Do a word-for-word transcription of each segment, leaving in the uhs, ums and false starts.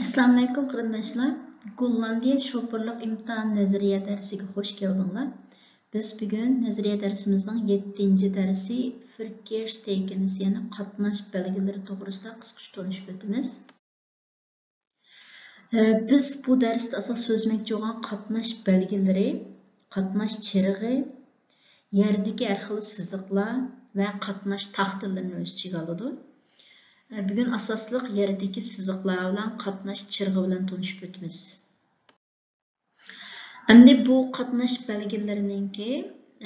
ئەسسالامۇئەلەيكۇم قېرىنداشلار. گوللاندىيە شوپۇرلۇق ئىمتىھان نەزەرىيە دەرسىگە خۇش كەلدىڭلار. بىز بۈگۈن نەزەرىيە دەرسىمىزنىڭ يەتتىنچى دەرسى verkeersteikens، يەنى قاتناش بەلگىلىرى توغرىسىدا قىسقىچە تونۇشۇپ ئۆتىمىز. ئە، بىز بۇ دەرستە ئاساس سۆزلىمەكچى بولغان قاتناش بەلگىلىرى، قاتناش چىرىغى، يەردىكى ھەر خىل سىزىقلار ۋە قاتناش تاختىلىرىنى ئۆز ئىچىگە ئالىدۇ. ئە، بۈگۈن ئاساسلىق يەردىكى سىزىقلار بىلەن قاتناش چىرىغى بىلەن تونۇشۇپ ئۆتىمىز. ئەمدى بۇ قاتناش بەلگىلىرىنىڭكى،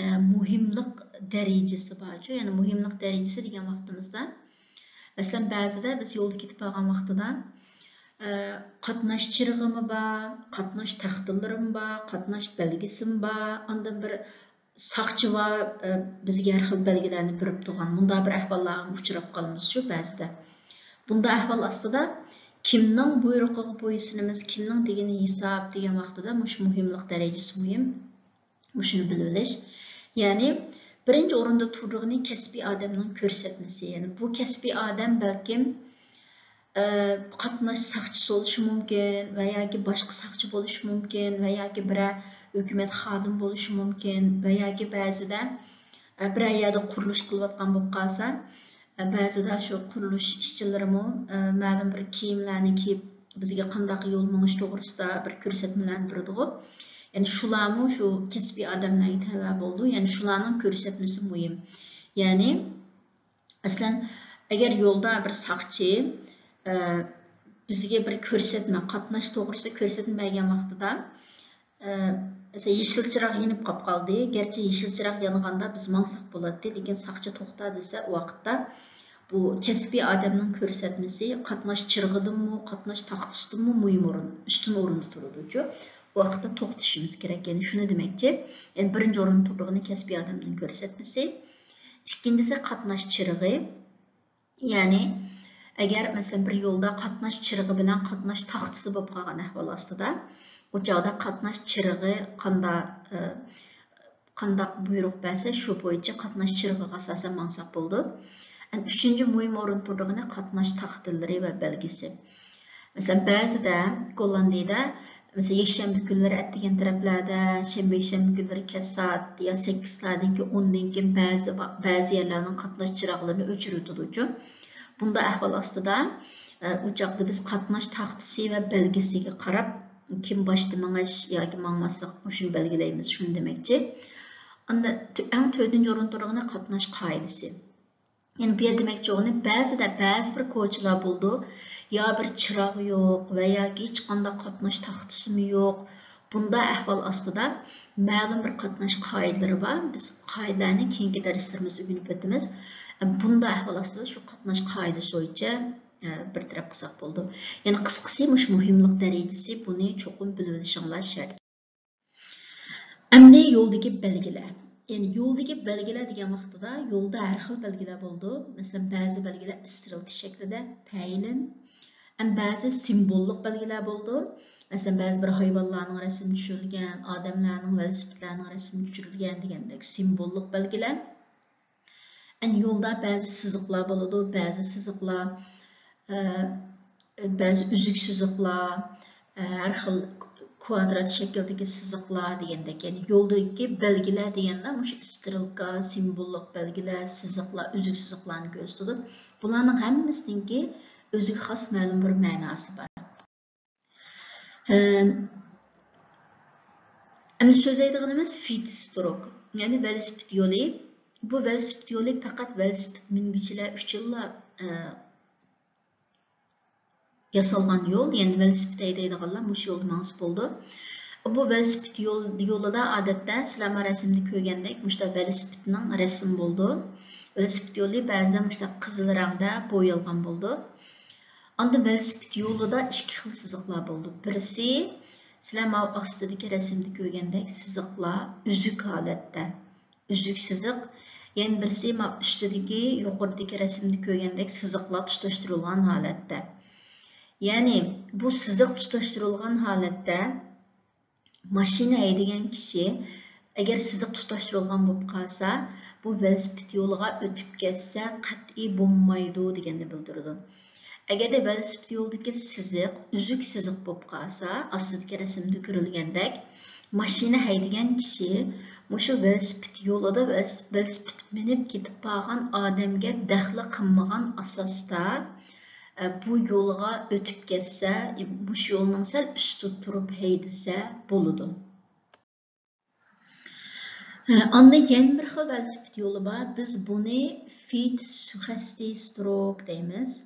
ئە، مۇھىملىق دەرىجىسى بارچۇ، يەنى مۇھىملىق دەرىجىسى دېگەن ۋاقتىمىزدا، مەسىلەن، بەزىدە بىز يولدا كېتىپ بارغان ۋاقتىدا، ئە، قاتناش چىرىغىمۇ بار، قاتناش تاختىلىرىمۇ بار، قاتناش بەلگىسىمۇ بار، ئاندىن بىر ساقچى بار، ئە، بىزگە ھەر خىل بەلگىلەرنى بېرىپ تۇرغان، مۇنداق بىر ئەھۋاللارغا ئۇچراپ قالىمىزچۇ بەزىدە. بۇنداق ئەھۋال ئاستىدا كىمنىڭ بۇيرۇقىغا بويسۇنىمىز، كىمنىڭ دېگىنى ھېساب دېگەن ۋاقتىدا مۇشۇ مۇھىملىق دەرىجىسى مۇھىم. مۇشۇنى بىلىۋېلىش. يەنى بىرىنچى ئورۇندا تۇرىدىغىنى كەسپىي ئادەمنىڭ كۆرسەتمىسى. يەنى بۇ كەسپىي ئادەم بەلكىم، ئە، قاتناش ساقچىسى بولۇشى مۇمكىن ۋە ياكى باشقا ساقچى بولۇشى مۇمكىن ۋە ياكى بىرەر ھۆكۈمەت خادىمى بولۇشى مۇمكىن ۋە ياكى بەزىدە، ئە، بىرەر يەردە قۇرۇلۇش قىلىۋاتقان بولۇپ قالسا، ئە، بەزىدە شۇ قۇرۇلۇش ئىشچىلىرىمۇ، ئە، مەلۇم بىر كىيىملەرنى كىيىپ، بىزگە قانداق يول مېڭىش توغرىسىدا بىر كۆرسەتمىلەرنى بېرىدىغۇ. يەنى شۇلارمۇ شۇ كەسپىي ئادەملەرگە تەۋە بولىدۇ. يەنى شۇلارنىڭ كۆرسەتمىسى مۇھىم. يەنى، مەسىلەن، ئەگەر يولدا بىر ساقچى، ئە، بىزگە بىر كۆرسەتمە، قاتناش توغرىسىدا كۆرسەتمە بەرگەن ۋاقتىدا، ئە، مەسىلەن، يېشىل چىراغ يېنىپ قاپ قالدى. گەرچە يېشىل چىراغ يانغاندا بىز ماڭساق بولاتتى، لېكىن ساقچى توختا دېسە، ئۇ ۋاقىتتا بۇ كەسپىي ئادەمنىڭ كۆرسەتمىسى، قاتناش چىرىغىدىنمۇ، قاتناش تاختىسىدىنمۇ مۇھىم ئورۇن، ئۈستۈن ئورۇندا تۇرىدۇچۇ. ئۇ ۋاقىتتا توختىشىمىز كېرەك. يەنى شۇنى دېمەكچى، يەنى بىرىنچى ئورۇندا تۇرىدىغىنى كەسپىي ئادەمنىڭ كۆرسەتمىسى. ئىككىنچىسى قاتناش چىرىغى. يەنى، ئەگەر، مەسىلەن، بىر يولدا قاتناش چىرىغى بىلەن قاتناش تاختىسى بولۇپ قالغان ئەھۋال ئاستىدا، ئۇ چاغدا قاتناش چىرىغى قانداق، ئە، قانداق بۇيرۇق بەرسە، شۇ بويىچە قاتناش چىرىغىغا ئاساسەن ماڭساق بولىدۇ. ئەن ئۈچىنچى مۇھىم ئورۇن تۇرىدىغىنى قاتناش تاختىلىرى ۋە بەلگىسى. مەسىلەن، بەزىدە گوللاندىيەدە، مەسىلەن، يەكشەنبە كۈنلىرى ئەتىگەن تەرەپلەردە، شەنبە، يەكشەنبە كۈنلىرى كەچ سائەت يا سەككىز سائەتتىن كېيىن، ئوندىن كېيىن بەزى، بەزى يەرلەرنىڭ قاتناش چىراغلىرىنى ئۆچۈرۈۋېتىدۇچۇ. بۇنداق ئەھۋال ئاستىدا، ئە، ئۇ چاغدا بىز قاتناش تاختىسى ۋە بەلگىسىگە قاراپ، كىم باشتا مېڭىش ياكى ماڭماسلىق، مۇشۇنى بەلگىلەيمىز، شۇنى دېمەكچى. ئاندىن تۆ-، ئەڭ تۆتىنچى ئورۇن تۇرىدىغىنى قاتناش قائىدىسى. يەنى بۇ يەردە دېمەكچى بولغىنى، بەزىدە بەزى بىر كوچىلار بولىدۇ، يا بىر چىراغ يوق ۋە ياكى ھېچقانداق قاتناش تاختىسىمۇ يوق. بۇنداق ئەھۋال ئاستىدا مەلۇم بىر قاتناش قائىدىلىرى بار. بىز قائىدىلەرنى كېيىنكى دەرسلىرىمىزدە ئۆگىنىپ ئۆتىمىز. بۇنداق ئەھۋال ئاستىدا شۇ قاتناش قائىدىسى بويىچە، ئە، بىر تەرەپ قىلساق بولىدۇ. يەنى قىسقىسى، مۇشۇ مۇھىملىق دەرىجىسى، بۇنى چوقۇم بىلىۋېلىشىڭلار شەرت. ئەمدى يولدىكى بەلگىلەر. يەنى يولدىكى بەلگىلەر دېگەن ۋاقتىدا يولدا ھەر خىل بەلگىلەر بولىدۇ. مەسىلەن، بەزى بەلگىلەر ئىسترېلكا شەكلىدە، پەيلىن. ئەم بەزى سىمۋوللۇق بەلگىلەر بولىدۇ. مەسىلەن، بەزى بىر ھايۋانلارنىڭ رەسىمى چۈشۈرۈلگەن، ئادەملەرنىڭ، ۋېلىسىپىتلەرنىڭ رەسىمى چۈشۈرۈلگەن دېگەندەك سىمۋوللۇق بەلگىلەر. ئەن يولدا بەزى سىزىقلار بولىدۇ، بەزى سىزىقلار، ئە، بەزى ئۈزۈك سىزىقلار، ئە، ھەر خىل كۋادرات شەكىلدىكى سىزىقلار دېگەندەك، يەنى يولدىكى بەلگىلەر دېگەندە مۇشۇ ئىسترېلكا، سىمۋوللۇق بەلگىلەر، سىزىقلار، ئۈزۈك سىزىقلارنى كۆرسىتىدۇ. بۇلارنىڭ ھەممىسىنىڭكى ئۆزىگە خاس مەلۇم بىر مەناسى بار. ئەمدى سۆزلەيدىغىنىمىز فىتستروك، يەنى ۋېلىسىپىت يولى. بۇ ۋېلىسىپىت يولى پەقەت ۋېلىسىپىت مىنگۈچىلەر ئۈچۈنلا، ئە، ياسالغان يول، يەنى ۋېلىسىپىت ھەيدەيدىغانلار مۇشۇ يولدا ماڭسا بولىدۇ. بۇ ۋېلىسىپىت يول، يولىدا ئادەتتە سىلەرمۇ رەسىمدە كۆرگەندەك مۇشۇنداق ۋېلىسىپىتنىڭ رەسىمى بولىدۇ. ۋېلىسىپىت يولى بەزىدە مۇشۇنداق قىزىل رەڭدە بويالغان بولىدۇ. ئاندىن ۋېلىسىپىت يولىدا ئىككى خىل سىزىقلار بولىدۇ. بىرسى، سىلەر ماۋۇ ئاستىدىكى رەسىمدە كۆرگەندەك سىزىقلار ئۈزۈك ھالەتتە، ئۈزۈك سىزىق. يەنە بىرسى، ماۋۇ ئۈستىدىكى، يۇقىرىدىكى رەسىمدە كۆرگەندەك سىزىقلار تۇتاشتۇرۇلغان ھالەتتە. يەنى بۇ سىزىق تۇتاشتۇرۇلغان ھالەتتە ماشىنا ھەيدىگەن كىشى ئەگەر سىزىق تۇتاشتۇرۇلغان بولۇپ قالسا، بۇ ۋېلىسىپىت يولىغا ئۆتۈپ كەتسە قەتئىي بولمايدۇ دېگەننى بىلدۈرىدۇ. ئەگەردە ۋېلىسىپىت يولىدىكى سىزىق ئۈزۈك سىزىق بولۇپ قالسا، ئاستىدىكى رەسىمدە كۆرۈلگەندەك، ماشىنا ھەيدىگەن كىشى مۇشۇ ۋېلىسىپىت يولىدا ۋېلىس-، ۋېلىسىپىت مىنىپ كېتىپ بارغان ئادەمگە دەخلى قىلمىغان ئاساستا، ئە، بۇ يولغا ئۆتۈپ كەتسە، مۇشۇ يولنىڭ سەل ئۈستىدە تۇرۇپ ھەيدىسە بولىدۇ. ئاندىن يەنە بىر خىل ۋېلىسىپىت يولى بار. بىز بۇنى فىت سۇخەستى ستروك دەيمىز.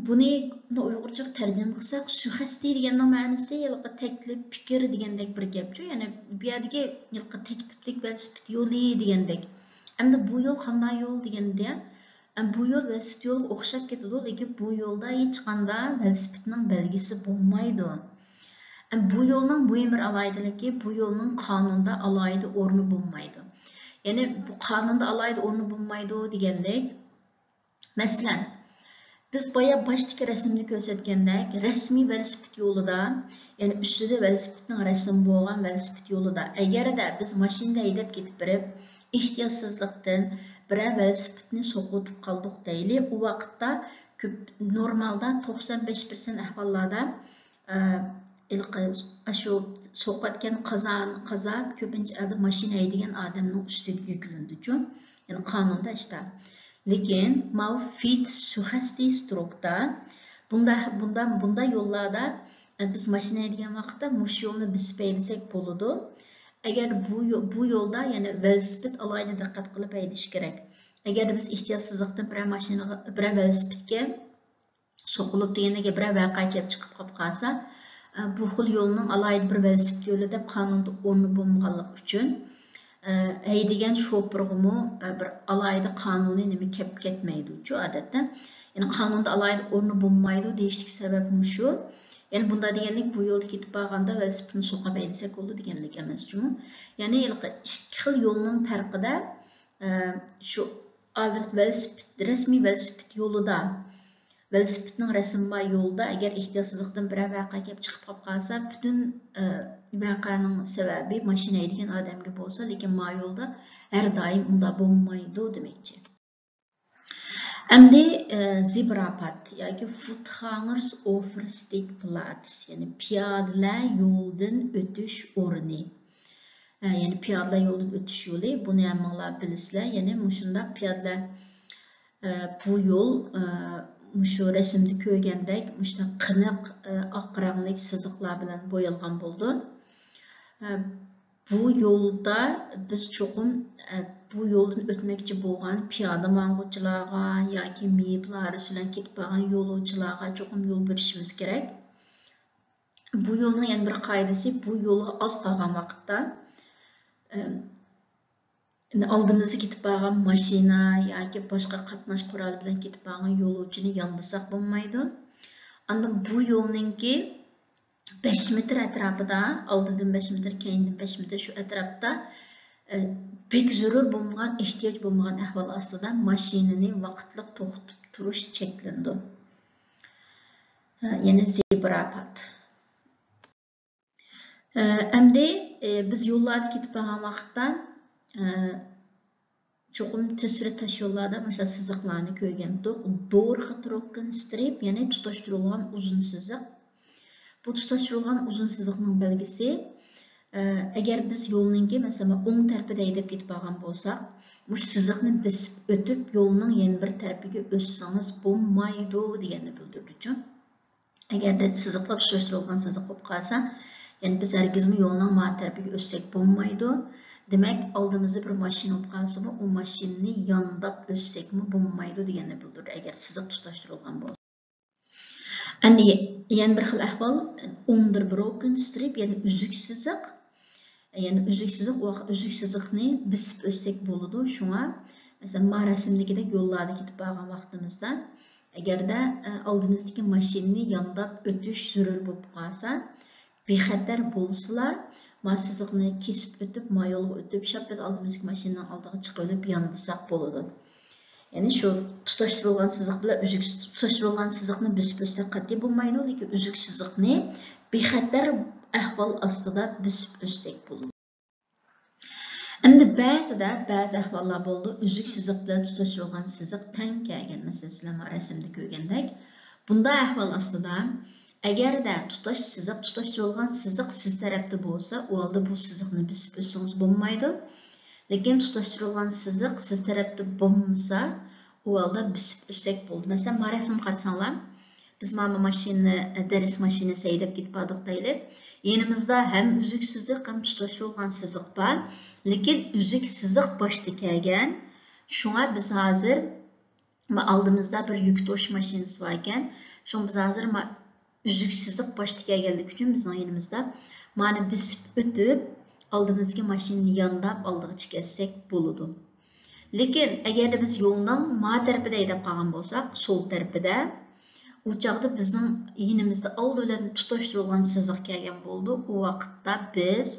بۇنى ئۇيغۇرچىغا تەرجىمە قىلساق، سۇخەستى دېگەننىڭ مەنىسى ھېلىقى تەكلىپ، پىكىر دېگەندەك بىر گەپچۇ. يەنى بۇ يەردىكى ھېلىقى تەكلىپلىك ۋېلىسىپىت يولى دېگەندەك. ئەمدى بۇ يول قانداق يول دېگەندە، ئەم، بۇ يول ۋېلىسىپىت يولىغا ئوخشاپ كېتىدۇ، لېكىن بۇ يولدا ھېچقانداق ۋېلىسىپىتنىڭ بەلگىسى بولمايدۇ. ئەم، بۇ يولنىڭ مۇھىم بىر ئالاھىدىلىكى، بۇ يولنىڭ قانۇندا ئالاھىدە ئورنى بولمايدۇ. يەنى بۇ قانۇندا ئالاھىدە ئورنى بولمايدۇ دېگەنلىك، مەسىلەن، بىز بايا باشتىكى رەسىمدە كۆرسەتكەندەك، رەسمىي ۋېلىسىپىت يولىدا، يەنى ئۈستىدە ۋېلىسىپىتنىڭ رەسىمى بولغان ۋېلىسىپىت يولىدا، ئەگەردە بىز ماشىنىدا ھەيدەپ كېتىپ بېرىپ، ئېھتىياتسىزلىقتىن بىرەر ۋېلىسىپىتنى سوقۇۋېتىپ قالدۇق دەيلى، ئۇ ۋاقىتتا كۆپ، نورمالدا توقسان بەش پىرسەنت ئەھۋاللاردا، ئە، ھېلىقى ئاشۇ سوقۇۋەتكەن قازا، قازا كۆپىنچە ھالدا ماشىنا ھەيدىگەن ئادەمنىڭ ئۈستىگە يۈكلىنىدۇچۇ. يەنى قانۇندا ئىشتا. لېكىن ماۋۇ فىت سۇخەستى ستروكتا، بۇندا، بۇندا، بۇندا يوللاردا، ئە، بىز ماشىنا ھەيدىگەن ۋاقىتتا مۇشۇ يولنى بېسىپ ھەيدىسەك بولىدۇ. ئەگەر بۇ يو-، بۇ يولدا يەنە ۋېلىسىپىت ئالاھىدە دىققەت قىلىپ ھەيدىش كېرەك. ئەگەر بىز ئېھتىياتسىزلىقتىن بىرەر ماشىنىغا، بىرەر ۋېلىسىپىتكە سوقۇلۇپ دېگەندەك بىرەر ۋەقە كېلىپ چىقىپ قاپ قالسا، ئە، بۇ خىل يولنىڭ ئالاھىدە بىر ۋېلىسىپىت يولى دەپ قانۇندا ئورنى بولمىغانلىقى ئۈچۈن، ئە، ھەيدىگەن شوپۇرغىمۇ، ئە، بىر ئالاھىدە قانۇنىي نېمە كەپ كەتمەيدۇچۇ ئادەتتە. يەنى قانۇندا ئالاھىدە ئورنى بولمايدۇ دېيىشلىك سەۋەب مۇشۇ. يەنى بۇنداق دېگەنلىك، بۇ يولدا كېتىپ بارغاندا ۋېلىسىپىتنى سوقۇپ ھەيدىسەك بولىدۇ دېگەنلىك ئەمەس جۇمۇ. يەنى ھېلىقى ئىككى خىل يولنىڭ پەرقىدە، ئە، شۇ ئاۋۋال ۋېلىسىپىت، رەسمىي ۋېلىسىپىت يولىدا، ۋېلىسىپىتنىڭ رەسىمى بار يولدا ئەگەر ئېھتىياتسىزلىقتىن بىرەر ۋەقە كېلىپ چىقىپ قاپ قالسا، پۈتۈن، ئە، ۋەقەنىڭ سەۋەبى ماشىنا ھەيدىگەن ئادەمگە بولسا، لېكىن ما يولدا ھەر دائىم ئۇنداق بولمايدۇ دېمەكچى. ئەمدى، ئە، زېبرا پات ياكى فۇتغاڭېرس ئوفېرستېك پلاتس، يەنى پىيادىلەر يولىدىن ئۆتۈش ئورنى. ئە، يەنى پىيادىلەر يولىدىن ئۆتۈش يولى، بۇنى ھەممىڭلار بىلىسىلەر. يەنى مۇشۇنداق پىيادىلەر، ئە، بۇ يول، ئە، مۇشۇ رەسىمدە كۆرگەندەك مۇشۇنداق قېنىق، ئە، ئاق رەڭلىك سىزىقلار بىلەن بويالغان بولىدۇ. ئە، بۇ يولدا بىز چوقۇم، ئە، بۇ يولدىن ئۆتمەكچى بولغان پىيادە ماڭغۇچىلارغا ياكى مېيىپ لارىسى بىلەن كېتىپ بارغان يولۇچىلارغا چوقۇم يول بېرىشىمىز كېرەك. بۇ يولنىڭ يەنە بىر قائىدىسى، بۇ يولغا ئاز قالغان ۋاقىتتا، ئە، ئالدىمىزدا كېتىپ بارغان ماشىنا ياكى باشقا قاتناش قورالى بىلەن كېتىپ بارغان يولۇچىنى ياندىساق بولمايدۇ. ئاندىن بۇ يولنىڭكى بەش مېتىر ئەتراپىدا، ئالدىدىن بەش مېتىر، كەينىدىن بەش مېتىر شۇ ئەتراپتا، ئە، بەك زۆرۈر بولمىغان، ئېھتىياج بولمىغان ئەھۋال ئاستىدا ماشىنىنى ۋاقىتلىق توختىتىپ تۇرۇش چەكلىنىدۇ. ئە، يەنى زېبرا پات. ئە، ئەمدى، ئە، بىز يوللاردا كېتىپ بارغان ۋاقىتتا، ئە، چوقۇم تۈز سۈرئەت تاش يوللاردا مۇشۇنداق سىزىقلارنى كۆرگەنتۇق. دورخاتروككېن سترىپ، يەنى تۇتاشتۇرۇلغان ئۇزۇن سىزىق. بۇ تۇتاشتۇرۇلغان ئۇزۇن سىزىقنىڭ بەلگىسى، ئە، ئەگەر بىز يولنىڭكى، مەسىلەن، ئوڭ تەرىپىدە ھەيدەپ كېتىپ بارغان بولساق، مۇشۇ سىزىقنى بېسىپ ئۆتۈپ، يولنىڭ يەنە بىر تەرىپىگە ئۆتسىڭىز بولمايدۇ دېگەننى بىلدۈرىدۇچۇ. ئەگەردە سىزىقلار تۇتاشتۇرۇلغان سىزىق بولۇپ قالسا، يەنى بىز ھەرگىزمۇ يولنىڭ ما تەرىپىگە ئۆتسەك بولمايدۇ. دېمەك، ئالدىمىزدا بىر ماشىنا بولۇپ قالسىمۇ، ئۇ ماشىنىنى يانداپ ئۆتسەكمۇ بولمايدۇ دېگەننى بىلدۈرىدۇ، ئەگەر سىزىق تۇتاشتۇرۇلغان بولسا. ئەمدى يەنە بىر خىل ئەھۋال، ئۇندېربروكېن سترىپ، يەنى ئۈزۈك سىزىق. يەنى ئۈزۈك سىزىق، ئۇ ئۈزۈك سىزىقنى بېسىپ ئۆتسەك بولىدۇ. شۇڭا، مەسىلەن، ما رەسىمدىكىدەك يوللاردىن كېتىپ بارغان ۋاقتىمىزدا، ئەگەردە، ئە، ئالدىمىزدىكى ماشىنىنى يانداپ ئۆتۈش زۆرۈر بولۇپ قالسا، بىخەتەر بولسىلا، ما سىزىقنى كېسىپ ئۆتۈپ، ما يولغا ئۆتۈپ، شاپپىدە ئالدىمىزدىكى ماشىنىنىڭ ئالدىغا چىقىۋېلىپ ياندىساق بولىدۇ. يەنى شۇ تۇتاشتۇرۇلغان سىزىق بىلەن ئۈزۈك، تۇتاشتۇرۇلغان سىزىقنى بېسىپ ئۆتسەك قەتئىي بولمايدۇ، لېكىن ئۈزۈك سىزىقنى بىخەتەر ئەھۋال ئاستىدا بېسىپ ئۆتسەك بولىدۇ. ئەمدى بەزىدە بەزى ئەھۋاللار بولىدۇ، ئۈزۈك سىزىق بىلەن تۇتاشتۇرۇلغان سىزىق تەڭ كەلگەن. مەسىلەن، سىلەر مانا رەسىمدە كۆرگەندەك، بۇنداق ئەھۋال ئاستىدا، ئەگەردە تۇتاش سىزىق، تۇتاشتۇرۇلغان سىزىق سىز تەرەپتە بولسا، ئۇ ھالدا بۇ سىزىقنى بېسىپ ئۆتسىڭىز بولمايدۇ. لېكىن تۇتاشتۇرۇلغان سىزىق سىز تەرەپتە بولمىسا، ئۇ ھالدا بېسىپ ئۆتسەك بولىدۇ. مەسىلەن، مانا رەسىمگە قارىساڭلار، بىز مانا بۇ ماشىنىنى، دەرس ماشىنىسى ھەيدەپ كېتىپ باردۇق دەيلى. يېنىمىزدا ھەم ئۈزۈك سىزىق، ھەم تۇتاشتۇرۇلغان سىزىق بار. لېكىن ئۈزۈك سىزىق باشتا كەلگەن. شۇڭا بىز ھازىر، ما، ئالدىمىزدا بىر يۈك توشۇش ماشىنىسى بار ئىكەن. شۇڭا بىز ھازىر، ما، ئۈزۈك سىزىق باشتا كەلگەنلىكى ئۈچۈن بىزنىڭ يېنىمىزدا مانا بېسىپ ئۆتۈپ، ئالدىمىزدىكى ماشىنىنى يانداپ ئالدىغىچە كەتسەك بولىدۇ. لېكىن ئەگەردە بىز يولنىڭ ما تەرىپىدە ھەيدەپ قالغان بولساق، سول تەرىپىدە، ئۇ چاغدا بىزنىڭ يېنىمىزدا ئالدى بىلەن تۇتاشتۇرۇلغان سىزىق كەلگەن بولىدۇ. ئۇ ۋاقىتتا بىز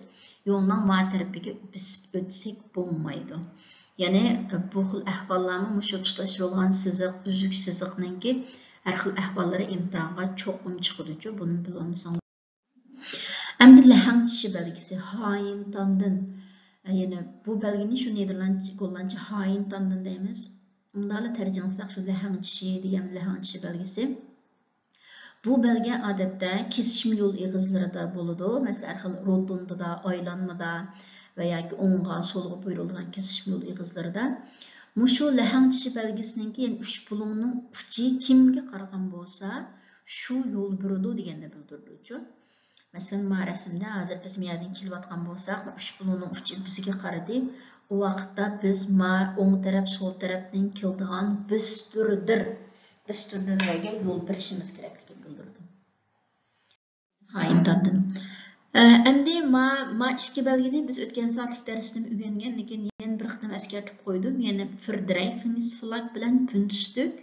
يولنىڭ ما تەرىپىگە بېسىپ ئۆتسەك بولمايدۇ. يەنى بۇ خىل ئەھۋاللارمۇ مۇشۇ تۇتاشتۇرۇلغان سىزىق، ئۈزۈك سىزىقنىڭكى ھەر خىل ئەھۋاللىرى ئىمتىھانغا چوقۇم چىقىدۇچۇ، بۇنى بىلىۋالمىساڭلار. ئەمدى لەھەڭ چىشى بەلگىسى، ھايىنتاندىن. يەنى بۇ بەلگىنى شۇ نېدېرلاندچە، گوللاندچە ھايىنتاندىن دەيمىز. ئۇنداقلا تەرجىمە قىلساق، شۇ لەھەڭ چىشى دېگەن لەھەڭ چىشى بەلگىسى. بۇ بەلگە ئادەتتە كېسىشمە يول ئېغىزلىرىدا بولىدۇ. مەسىلەن، ھەر خىل روتۇندىدا، ئايلانمىدا ۋە ياكى ئوڭغا، سولغا بۇيرۇلىدىغان كېسىشمە يول ئېغىزلىرىدا. مۇشۇ لەھەڭ چىشى بەلگىسىنىڭكى، يەنى ئۈچ بۇلۇڭنىڭ ئۇچى كىمگە قارىغان بولسا، شۇ يول بېرىدۇ دېگەننى بىلدۈرىدۇچۇ. مەسىلەن، ما رەسىمدە ھازىر بىز مۇ يەردىن كېلىۋاتقان بولساق، ئۈچ بۇلۇڭنىڭ ئۇچى بىزگە قارىدى. ئۇ ۋاقىتتا بىز ما ئوڭ تەرەپ، سول تەرەپتىن كېلىدىغان بىستۈردۈر، بىستۈردۈرلەرگە يول بېرىشىمىز كېرەكلىكىنى بىلدۈرىدۇ. ھايىنتاندىن. ئە، ئەمدى ما، ما ئىككى بەلگىنى بىز ئۆتكەن سائەتلىك دەرستىمۇ ئۆگەنگەن، لېكىن يەنە بىر قېتىم ئەسكەرتىپ قويدۇم. يەنى فېردرەيفىنگسفلاگ بىلەن پۈنتۈستۈك.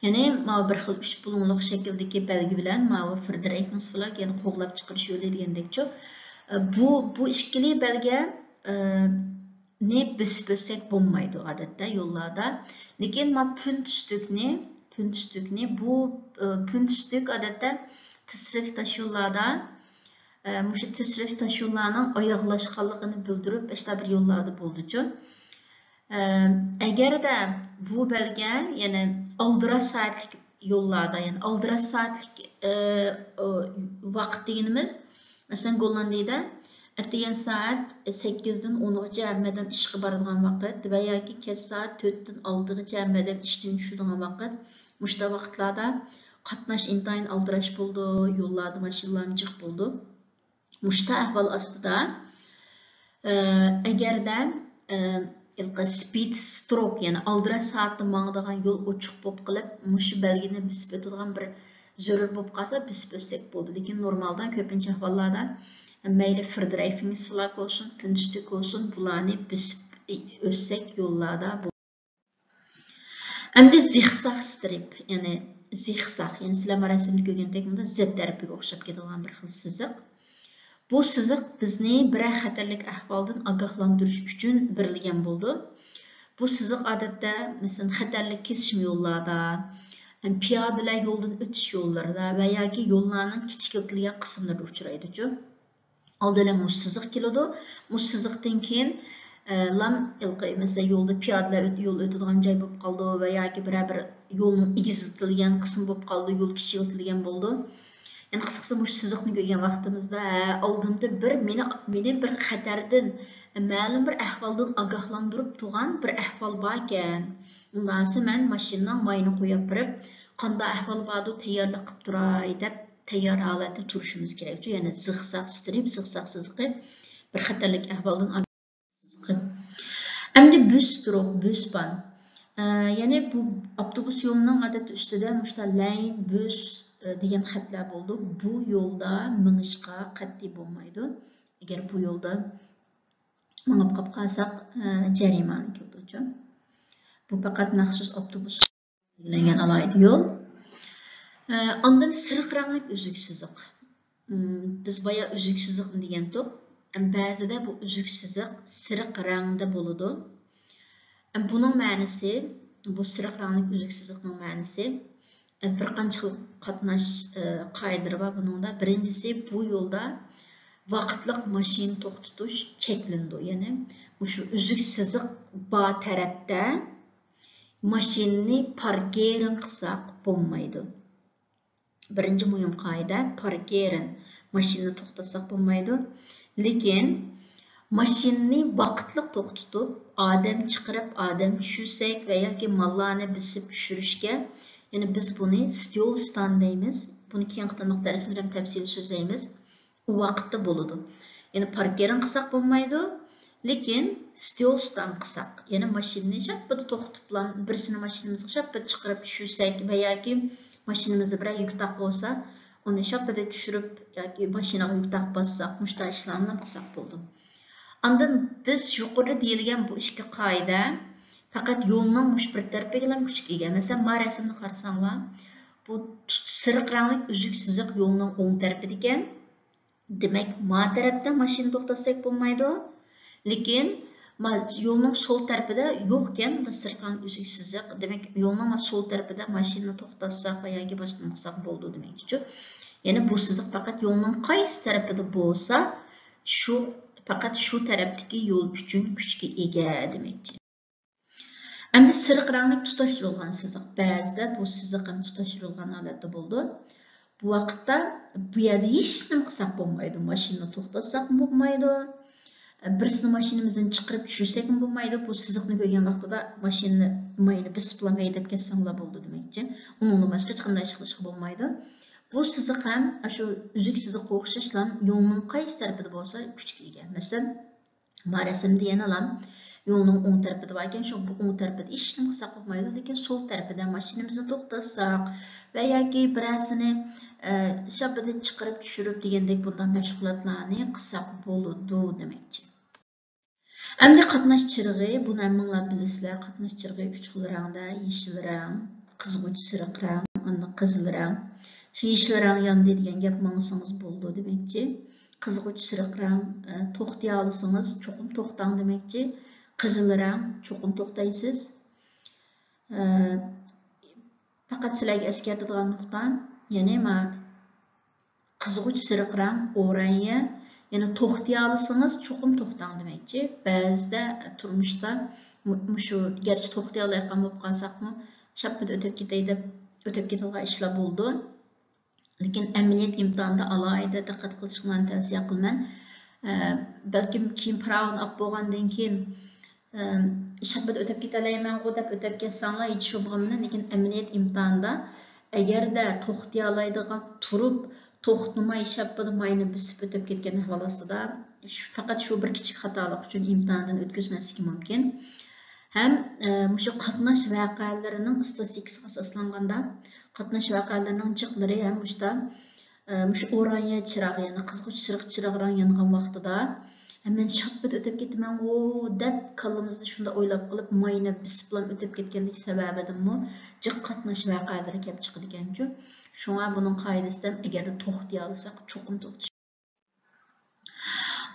يەنى ماۋۇ بىر خىل ئۈچ بۇلۇڭلۇق شەكىلدىكى بەلگە بىلەن ماۋۇ فېردرەيفنىس فلاگ، يەنى قوغلاپ چىقىرىش يولى دېگەندەكچۇ. بۇ، بۇ ئىككىلى بەلگە، نى بېسىپ ئۆتسەك بولمايدۇ ئادەتتە يوللاردا. لېكىن ما پۈنتۈستۈكنى، پۈنتۈستۈكنى، بۇ، پۈنتۈستۈك ئادەتتە تېسرەك تاش يوللاردا، مۇشۇ تېسرەك تاش يوللارنىڭ ئاياغلاشقانلىقىنى بىلدۈرۈپ، ئاشۇنداق بىر يوللاردا بولىدۇچۇ. ئەگەردە بۇ بەلگە، يەنى ئالدىراش سائەتلىك يوللاردا، يەنى ئالدىراش سائەتلىك، ئە، ئۇ، ۋاقىت دېگىنىمىز، مەسىلەن، گوللاندىيەدە ئەتىگەن سائەت سەككىزدىن ئونغىچە ھەممە ئادەم ئىشقا بارىدىغان ۋاقىت ۋە ياكى كەچ سائەت تۆتتىن ئالتىغىچە ھەممە ئادەم ئىشتىن چۈشىدىغان ۋاقىت. مۇشۇنداق ۋاقىتلاردا قاتناش ئىنتايىن ئالدىراش بولىدۇ، يوللاردا ماشىنىلارمۇ جىق بولىدۇ. مۇشۇنداق ئەھۋال ئاستىدا، ئە، ئەگەردە، ئە، ھېلىقى سپىد ستروك، يەنى ئالدىراش سائەتتە ماڭىدىغان يول ئوچۇق بولۇپ قېلىپ، مۇشۇ بەلگىنى بېسىپ ئۆتىدىغان بىر زۆرۈر بولۇپ قالسا، بېسىپ ئۆتسەك بولىدۇ. لېكىن نورمالدا كۆپىنچە ئەھۋاللاردا مەيلى فېردرەيفنگسفلاگ بولسۇن، پۈنتۈستۈك بولسۇن، بۇلارنى بېسىپ ئۆتسەك يوللاردا بۇ ئەمدى زىخزاخ سترىپ، يەنى زىخزاخ، يەنى سىلەر مانا رەسىمدە كۆرگەندەك، مۇنداق زەت تەرىپىگە ئوخشاپ كېتىدىغان بىر خىل سىزىق. بۇ سىزىق بىزنى بىرەر خەتەرلىك ئەھۋالدىن ئاگاھلاندۇرۇش ئۈچۈن بېرىلگەن بولىدۇ. بۇ سىزىق ئادەتتە، مەسىلەن، خەتەرلىك كېسىشمە يوللاردا، پىيادىلەر يولدىن ئۆتۈش يوللىرىدا ۋە ياكى يوللارنىڭ كىچىكلىتىلگەن قىسىملىرىدا ئۇچرايدۇچۇ. ئالدى بىلەن مۇشۇ سىزىق كېلىدۇ. مۇشۇ سىزىقتىن كېيىن، ئە، لام ھېلىقى، مەسىلەن، يولدا پىيادىلەر ئۆت-، يول ئۆتىدىغان جاي بولۇپ قالىدۇ ۋە ياكى بىرەر بىر يولنىڭ ئېگىزلىتىلگەن قىسمى بولۇپ قالىدۇ، يول كىچىكلىتىلگەن بولىدۇ. يەنى قىسقىسى، مۇشۇ سىزىقنى كۆرگەن ۋاقتىمىزدا، ھە، ئالدىمدا بىر مېنى، مېنى بىر خەتەردىن، مەلۇم بىر ئەھۋالدىن ئاگاھلاندۇرۇپ تۇرغان بىر ئەھۋال باركەن. ئۇنداقسا مەن ماشىنىنىڭ مايىنى قويۇپ بېرىپ، قانداق ئەھۋال باردۇ، تەييارلىق قىلىپ تۇراي دەپ، تەييار ھالەتتە تۇرۇشىمىز كېرەك. يەنى زىخزاخ سترىپ، زىخزاخ سىزىقى بىر خەتەرلىك ئەھۋالدىن ئاگاھ سىزىقى. ئەمدى بۈس تۇرۇق، بۈس بان. ئە، يەنى بۇ ئاپتوبۇس يولىنىڭ ئادەتتە ئۈستىدە مۇشۇنداق لەين، بۈس، ئە، دېگەن خەتلەر بولىدۇ. بۇ يولدا مېڭىشقا قەتئىي بولمايدۇ. ئەگەر بۇ يولدا مېڭىپ قاپ قالساق، ئە، جەرىمانە كېلىدۇچۇ. بۇ پەقەت مەخسۇس ئاپتوبۇس بەلگىلەنگەن ئالاھىدە يول. ئە، ئاندىن سېرىق رەڭلىك ئۈزۈك سىزىق. ئىم، بىز بايا ئۈزۈك سىزىقنى دېگەنتۇق. ئەم، بەزىدە بۇ ئۈزۈك سىزىق سېرىق رەڭدە بولىدۇ. ئەم، بۇنىڭ مەنىسى، بۇ سېرىق رەڭلىك ئۈزۈك سىزىقنىڭ مەنىسى، ئە، بىر قانچە خىل قاتناش، ئە، قائىدىلىرى بار بۇنىڭدا. بىرىنچىسى، بۇ يولدا ۋاقىتلىق ماشىنا توختىتىش چەكلىنىدۇ. يەنى مۇشۇ ئۈزۈك سىزىق بار تەرەپتە ماشىنىنى پاركىرىڭ قىلساق بولمايدۇ. بىرىنچى مۇھىم قائىدە، پاركىرىن، ماشىنىنى توختاتساق بولمايدۇ. لېكىن ماشىنىنى ۋاقىتلىق توختىتىپ، ئادەم چىقىرىپ، ئادەم چۈشۈرسەك ۋە ياكى ماللارنى بېسىپ چۈشۈرۈشكە، يەنى بىز بۇنى ستيولستان دەيمىز. بۇنى كېيىنكى قېتىملىق دەرسىمىزدە ھەم تەپسىلىي سۆزلەيمىز. ئۇ ۋاقىتتا بولىدۇ. يەنى پاركىرىڭ قىلساق بولمايدۇ، لېكىن ستيولستان قىلساق، يەنى ماشىنىنى شاپپىدە توختىتىپلا، بىرسىنى ماشىنىمىزغا شاپپىدە چىقىرىپ چۈشۈرسەك ۋە ياكى ماشىنىمىزدا بىرەر يۈك تاق بولسا، ئۇنى شاپپىدە چۈشۈرۈپ ياكى ماشىنىغا يۈك تاق باسساق، مۇشۇنداق ئىشلارنى قىلساق بولىدۇ. ئاندىن بىز يۇقىرىدا دېيىلگەن بۇ ئىككى قائىدە پەقەت يولنىڭ مۇشۇ بىر تەرىپىگىلا كۈچكە ئىگە. مەسىلەن، ما رەسىمنى قارىساڭلار، بۇ سېرىق رەڭلىك ئۈزۈك سىزىق يولنىڭ ئوڭ تەرىپىدىكەن. دېمەك، ما تەرەپتە ماشىنا توختاتساق بولمايدۇ. لېكىن ما-، يولنىڭ سول تەرىپىدە يوقكەن، بۇ سېرىق رەڭلىك ئۈزۈك سىزىق. دېمەك، يولنىڭ ما سول تەرىپىدە ماشىنىنى توختاتساق ۋە ياكى باشقا نېمە قىلساق بولىدۇ دېمەكچىچۇ. يەنى بۇ سىزىق پەقەت يولنىڭ قايسى تەرىپىدە بولسا، شۇ، پەقەت شۇ تەرەپتىكى يول ئۈچۈن كۈچكە ئىگە دېمەكچى. ئەمدى سېرىق رەڭلىك تۇتاشتۇرۇلغان سىزىق. بەزىدە بۇ سىزىق ھەم تۇتاشتۇرۇلغان ھالەتتە بولىدۇ. بۇ ۋاقىتتا بۇ يەردە ھېچنېمە قىلساق بولمايدۇ. ماشىنىنى توختاتساقمۇ بولمايدۇ. بىرسىنى ماشىنىمىزدىن چىقىرىپ چۈشۈرسەكمۇ بولمايدۇ. بۇ سىزىقنى كۆرگەن ۋاقتىدا ماشىنىنى ماينى بېسىپلا ھەيدەپ كەتسەڭلار بولىدۇ دېمەكچى. ئۇنىڭدىن باشقا ھېچقانداق ئىش قىلىشقا بولمايدۇ. بۇ سىزىق ھەم شۇ ئۈزۈك سىزىققا ئوخشاشلا يولنىڭ قايسى تەرىپىدە بولسا كۈچكە ئىگە. مەسىلەن، ما رەسىمدە يەنىلا يولنىڭ ئوڭ تەرىپىدە باركەن، شۇ بۇ ئوڭ تەرىپىدە ھېچنېمە قىلساق بولمايدۇ، لېكىن سول تەرىپىدە ماشىنىمىزنى توختاتساق ۋە ياكى بىرەرسىنى، ئە، شاپپىدە چىقىرىپ چۈشۈرۈپ دېگەندەك بۇنداق مەشغۇلاتلارنى قىلساق بولىدۇ دېمەكچى. ئەمدى قاتناش چىرىغى، بۇنى ھەممىڭلار بىلىسىلەر، قاتناش چىرىغى ئۈچ خىل رەڭدە، يېشىل رەڭ، قىزغۇچ سېرىق رەڭ، ئاندىن قىزىل رەڭ. شۇ يېشىل رەڭ ياندى دېگەن گەپ ماڭسىڭىز بولىدۇ دېمەكچى. قىزغۇچ سېرىق رەڭ، ئە، توختىيالىسىڭىز چوقۇم توختاڭ دېمەكچى. قىزىل رەڭ چوقۇم توختايسىز. ئە، پەقەت سىلەرگە ئەسكەرتىدىغان نۇقتا، يەنى ما قىزغۇچ سېرىق رەڭ، ئورانيە، يەنى توختىيالىسىڭىز چوقۇم توختاڭ دېمەكچى. بەزىدە تۇرمۇشتا مۇ-، مۇشۇ گەرچە توختىيالايدىغان بولۇپ قالساقمۇ، شاپپىدە ئۆتۈپ كېتەي دەپ ئۆتۈپ كېتىدىغان ئىشلار بولىدۇ. لېكىن ئەمەلىيەت ئىمتىھانىدا ئالاھىدە دىققەت قىلىشىڭلارنى تەۋسىيە قىلىمەن. ئە، بەلكىم كېيىن پىراۋىنى ئاپ بولغاندىن كېيىن، ئە، شاپپىدە ئۆتۈپ كېتەلەيمەنغۇ دەپ ئۆتۈپ كەتسەڭلار ھېچ شۈبھە بولمىدى. لېكىن ئەمەلىيەت ئىمتىھانىدا ئەگەردە توختىيالايدىغان تۇرۇپ، توختىماي شاپپىدە ماينى بېسىپ ئۆتۈپ كەتكەن ئەھۋال ئاستىدا، شۇ، پەقەت شۇ بىر كىچىك خاتالىق ئۈچۈن ئىمتىھاندىن ئۆتكۈزمەسلىكى مۇمكىن. ھەم، ئە، مۇشۇ قاتناش ۋەقەلىرىنىڭ ئىستاتىستىكىسىغا ئاساسلانغاندا، قاتناش ۋەقەلىرىنىڭ جىقلىرى ھەم مۇشتا، ئە، مۇشۇ ئورانيە چىراغ، يەنى قىزغۇچ سېرىق چىراغ رەڭ يانغان ۋاقتىدا، «ھە، مەن شاپپىدە ئۆتۈپ كېتىمەنغۇ» دەپ كاللىمىزدا شۇنداق ئويلاپ قېلىپ، ماينى بېسىپلا ئۆتۈپ كەتكەنلىك سەۋەبىدىنمۇ جىق قاتناش ۋەقەلىرى كەپ چىقىدىكەنچۇ. شۇڭا بۇنىڭ قائىدىسىدە ئەگەردە توختىيالىساق، چوقۇم توختىتىش.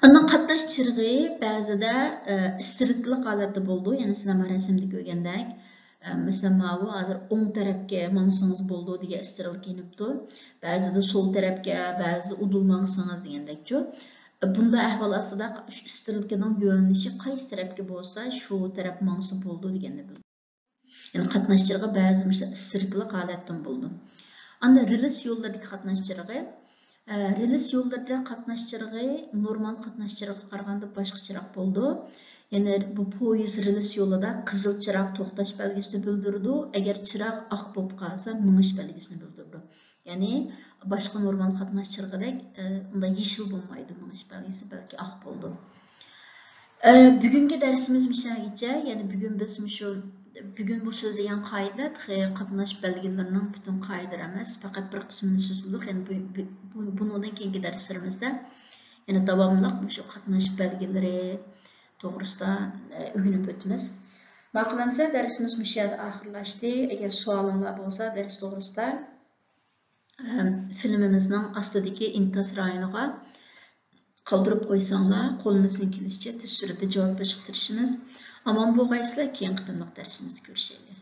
ئاندىن قاتناش چىرىغى بەزىدە، ئە، ئىسترېلكىلىق ھالەتتە بولىدۇ. يەنى سىلەر مانا رەسىمدە كۆرگەندەك، ئە، مەسىلەن، ماۋۇ ھازىر ئوڭ تەرەپكە ماڭسىڭىز بولىدۇ دېگەن ئىسترېلكا يېنىپتۇ. بەزىدە سول تەرەپكە، بەزىدە ئۇدۇل ماڭسىڭىز دېگەندەكچۇ. بۇنداق ئەھۋال ئاستىدا شۇ ئىسترېلكىنىڭ يۆنىلىشى قايسى تەرەپكە بولسا، شۇ تەرەپ ماڭسا بولىدۇ دېگەننى بىلدۈرىدۇ. يەنى قاتناش چىرىغى بەزى مۇشۇ ئىسترېلكىلىق ھالەتتىن بولىدۇ. ئاندىن رېلىس يوللىرىدىكى قاتناش چىرىغى. ئە، رېلىس يوللىرىدا قاتناش چىرىغى نورمال قاتناش چىرىغىغا قارىغاندا باشقىچىراق بولىدۇ. يەنى بۇ پويىز رېلىس يولىدا قىزىل چىراغ توختاش بەلگىسىنى بىلدۈرىدۇ، ئەگەر چىراغ ئاق بولۇپ قالسا، مېڭىش بەلگىسىنى بىلدۈرىدۇ. يەنى باشقا نورمال قاتناش چىرىغىدەك، ئە، ئۇنداق يېشىل بولمايدۇ مېڭىش بەلگىسى، بەلكى ئاق بولىدۇ. ئە، بۈگۈنكى دەرسىمىز مۇشۇ يەرگىچە. يەنى بۈگۈن بىز مۇشۇ، بۈگۈن بۇ سۆزلىگەن قائىدىلەر تېخى قاتناش بەلگىلىرىنىڭ پۈتۈن قائىدىلىرى ئەمەس، پەقەت بىر قىسمىنى سۆزلىدۇق. يەنى بۇ، بۇ، بۇ، بۇنىڭدىن كېيىنكى دەرسلىرىمىزدە يەنە داۋاملىق مۇشۇ قاتناش بەلگىلىرى توغرىسىدا، ئە، ئۆگىنىپ ئۆتىمىز. ماقۇل ئەمىسە، دەرسىمىز مۇشۇ يەردە ئاخىرلاشتى. ئەگەر سوئالىڭلار بولسا دەرس توغرىسىدا، ئەم، فىلىمىمىزنىڭ ئاستىدىكى ئىنكاس رايونىغا قالدۇرۇپ قويساڭلار، قولىمىزدىن كېلىشىچە تېز سۈرئەتتە جاۋاب بېرىشقا تىرىشىمىز. ئامان بولغايسىلەر، كېيىنكى قېتىملىق دەرسىمىزدە كۆرۈشەيلى.